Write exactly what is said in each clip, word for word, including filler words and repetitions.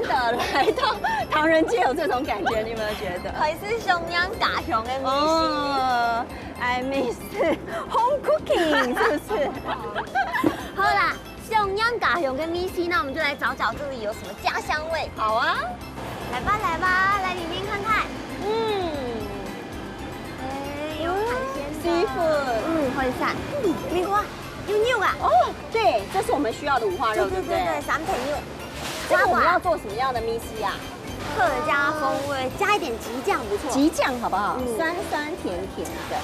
的来到唐人街有这种感觉，你有没有觉得？还是想念家乡的味緒。哦，I miss home cooking，是不是？好啦，想念家乡的味緒，那我们就来找找这里有什么家乡味。好啊，来吧，来吧，来里面看看。嗯，哎，有海鲜的。Seafood。嗯，海鲜。嗯，美国啊，有牛啊。哦，对，这是我们需要的五花肉，对不对？对对对，三片牛。这个我们要做什么样的味緒啊？客家风味，加一点桔酱，不错。桔酱好不好？嗯。酸酸甜甜的。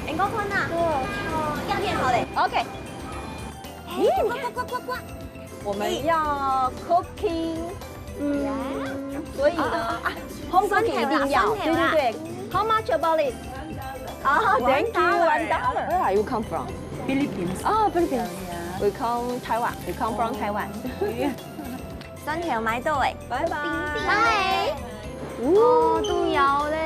哎，我看呐。对。哦，要变好嘞。OK。哎，呱呱呱呱呱。我们要 cooking，嗯，所以呢，啊，啊，啊，home cooking 一定要，酸甜啦，酸甜啦。对对对。How much about it？啊，thank you，one dollar。Where are you come from? Philippines. Oh, Philippines. Yeah. We come Taiwan. We come from Taiwan. 酸甜有买到哎。拜拜。拜。哦，都要嘞。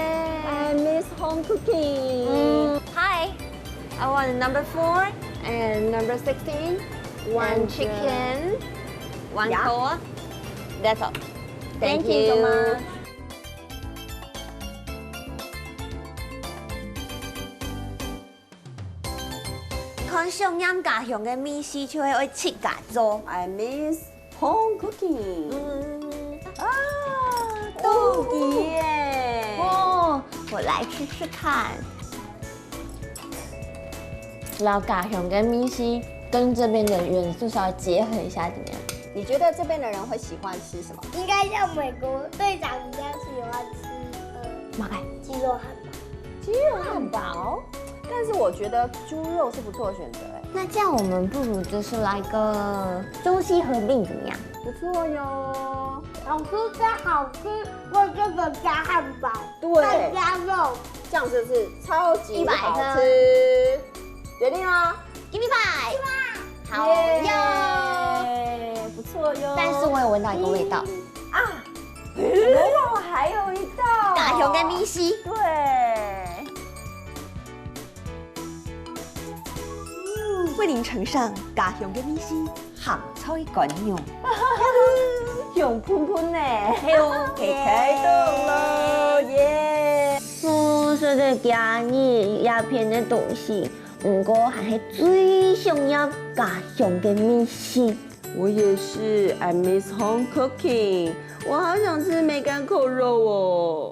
I miss home cooking. Hi, I want number four and number sixteen, one chicken, one Coke. That's all. Thank you so much. 看想念家鄉个味緒，就會愛自家做。I miss home cooking。嗯。啊，肚皮耶！哦，我來吃吃看。老家鄉个味緒跟這邊的元素稍微結合一下，怎麼樣？你覺得這邊的人會喜歡吃什麼？應該像美國隊長一樣喜歡吃，呃，麼个？雞肉漢堡。雞肉漢堡？但是我覺得豬肉是不錯的選擇哎。那這樣我們不如就是來個中西合併怎麼樣？不錯喲。好吃加好吃，我這個加漢堡，對。再加肉。這樣是不是超級好吃？一百分。決定了。Give me five。好耶，不錯喲。但是我有聞到一個味道。啊，怎麼我還有一道？家鄉个味緒。對。為您呈上家鄉个味緒，鹹菜乾肉。香噴噴呢。係哦，可以開動了耶！哦，雖然今日這片个東西，毋過還係最想念家鄉个味緒。我也是，I miss home cooking。我好想吃梅干扣肉哦。